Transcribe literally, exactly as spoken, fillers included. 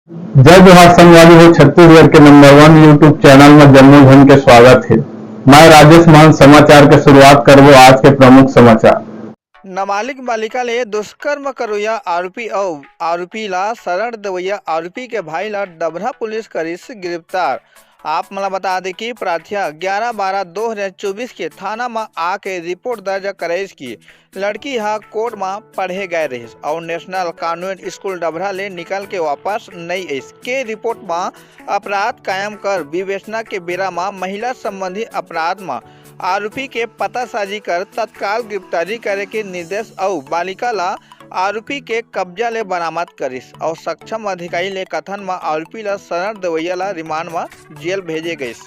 जय जोहार संगवारी हो, छत्तीसगढ़ के नंबर वन YouTube चैनल में जम्मो झन के स्वागत हे। मैं राजेश महंत समाचार के शुरुआत करबो आज के प्रमुख समाचार। नाबालिग बालिका ले दुष्कर्म करोइया आरोपी अउ आरोपी ला शरण देवइया आरोपी के भाई ला डभरा पुलिस करिस गिरफ्तार। आप मन ला बता दें कि प्रार्थया ग्यारह बारह दो हज़ार चउबीस के थाना म आके रिपोर्ट दर्ज कराइस कि लड़की ह कोर्ट म पढ़े गए रहिस अउ नेशनल कॉन्वेंट स्कूल डभरा ले निकल के वापस नइ आइस के रिपोर्ट म अपराध कायम कर विवेचना के बेरा म महिला संबंधी अपराध म आरोपी के पतासाजी कर तत्काल गिरफ्तारी करे के निर्देश अउ बालिका ला आरोपी के कब्जा ले बरामद करिस अउ सक्षम अधिकारी ले कथन म आरोपी ला शरण देवइया ला रिमांड म जेल भेजे गइस।